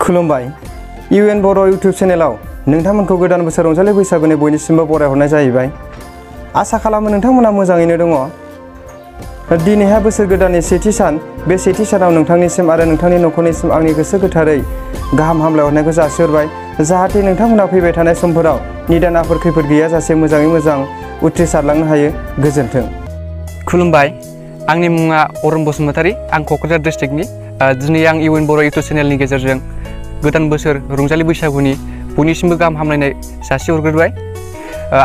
खुलुमबाय UN बर' YouTube चेनेलाव नोंथांमोनखौ गोदान बोसोर रंजालि बैसागुनि बयनिसिमबो बरायहरनाय जाहैबाय। आसा खालामो नोंथांमोना मोजाङैनो दङ। दिनैहा बोसोर गोदाननि सेथि सान, बे सेथि सानाव नोंथांनिसिम आरो नोंथांनि नखरनिसिम आंनि गोसो गोथारै गाहाम हामलायहरनायखौ जासिहरबाय। जाहाथे नोंथांमोना फैबाय थानाय समफोराव निदान आफोद खैफोद गैयाजासे मोजाङै मोजां उथ्रिसारलांनो हायो। गोजोन्थों। खुलुमबाय, आंनि मुङा अरुण बसुमतारी, आं क'क्राझार डिस्ट्रिक्टनि। दिनै आं UN बर' YouTube चेनेलनि गेजेरजों गोदान बोसोर रंजालि बैसागुनि बयनिसिमबो गाहाम हामलायनाय जासिहरग्रोबाय।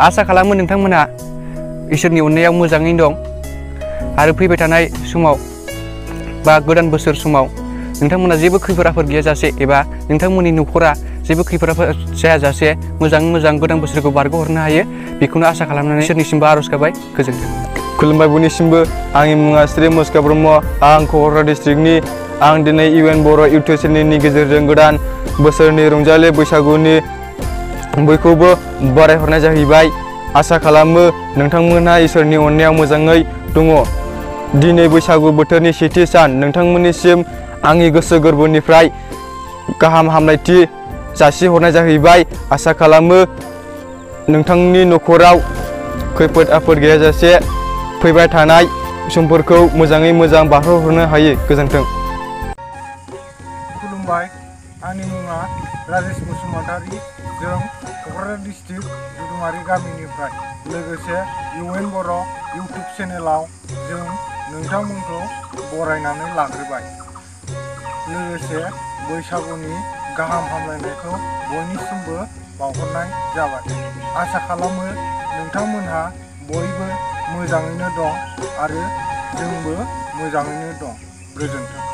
आसा खालामो नोंथांमोना इसोरनि अननायाव मोजाङैनो दं आरो फैबाय थानाय समाव बा गोदान बोसोर समाव नोंथांमोना जेबो खैफोद आफोद गैयाजासे एबा नोंथांमोननि न'खरा जेबो खैफोद आफोद जायाजासे मोजाङै मोजां गोदान बोसोरखौ बारग'हरनो हायो, बेखौनो आसा खालामनानै इसोरनिसिमबो आर'ज गाबाय। गोजोन्थों। खुलुमबाय बयनिसिमबो। आंनि मुङा श्री मुस्का ब्रह्म, आं क'क्राझार डिस्ट्रिक्टनि। आं दिनै UN बर' YouTube चेनेलनि गेजेरजों गोदान बोसोरनि रंजालि बैसागुनि बयखौबो बरायहरनाय जाहैबाय। आसा खालामो नोंथांमोनहा इसोरनि अननायाव मोजाङै दङ। दिनै बैसागु बोथोरनि सेथि सान, नोंथांमोननिसिम आंनि गोसो गोरबोनिफ्राय गाहाम हामलायथि जासिहरनाय जाहैबाय। आसा खालामो नोंथांनि न'खराव खैफोद आफोद गैयाजासे फैबाय थानाय समफोरखौ मोजाङै मोजां बारहोहरनो हायो। गोजोन्थों। खुलुमबाय, आंनि मुङा राजेश बसुमतारी। जों क'क्राझार डिस्ट्रिक्ट दुदुमारि गामिनिफ्राय लोगोसे UN बर' YouTube चेनेलाव जों नोंथांमोनखौ बरायनानै लाग्रोबाय। लोगोसे बैसागुनि गाहाम हामलायनायखौ बयनिसिमबो बावहरनाय जाबाय। आसा खालामो नोंथांमोनहा बयबो मोजाङैनो दं आरो जोंबो मोजाङैनो दं। गोजोन्थों।